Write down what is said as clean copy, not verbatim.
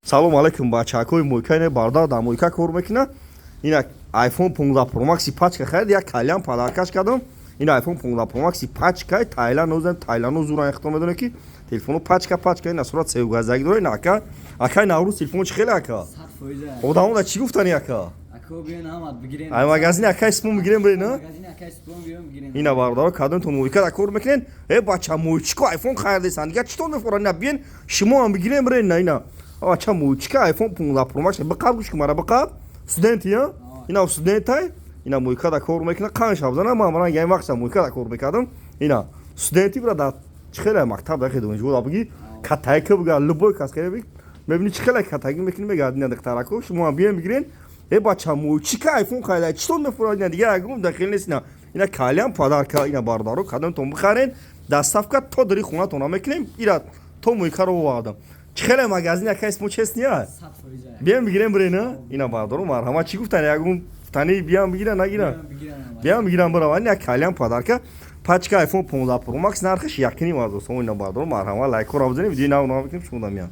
Салом алейкум, бачакҳои мойка. Ина бародар дар мойка кор мекунад. Ина iPhone 15 Pro Max пачка харид, як кальян подаркаш кардам. Ин iPhone 15 Pro Max пачкай Тайланд озан, Тайланд зуран ихто медонед, ки телефону пачка пачка. Ина сурат севгазагӣ дора. Ина ака, акай Наврӯз телефон чӣ хеле, ака? Одамода чӣ гуфтани, ака? Ай магазини акай Сипон мегирем, бирен. Ина бародаро, кадомтон мойка да кор мекунен? Э, бача, мойчико iPhone харидесан, дига чӣ тон мефорад? Ина биен, шумо ҳам бигирем, бирен. Ина бача мойчика iPhone 15 Pro Max биқаб, гӯш ки мара биқаб. Студенти я, ина студентай, ина мойка да кор мекунад. Қан шабзана ман мара ян вақт мойка да кор мекардам. Ина студенти бира, да чӣ хеле мактаб да хеле донишгоҳ биги, катайка бига, любой кас хеле мебини, чӣ хеле катагӣ мекунӣ, мега. Ина духтарако, шумо ҳам биен, бигирен. Э, бача, мойчика iPhone харида, чӣ тон мефурад? Ина дига ягон дахел нест. Ина кальян подарка. Ина бародаро, кадомтон бихарен, доставка то дари хонатона мекунем. Ира то мойкаро овардам. Чӣ хеле магазин ака исмо честный а? Биям, бигирем, бирен. Ина бародаро, марҳамат. Чӣ гуфтан? Ягон гуфтани? Биям, бигиран, нагиран? Биям, бигиран, бираван. Ина кальян подарка, пачка iPhone 15 Pro Max, нархаш 1,5 ҳазор сом. Ина бародаро, марҳамат, лайкҳоро бизанем, видеои нав нав мекунем, шумо дамиян.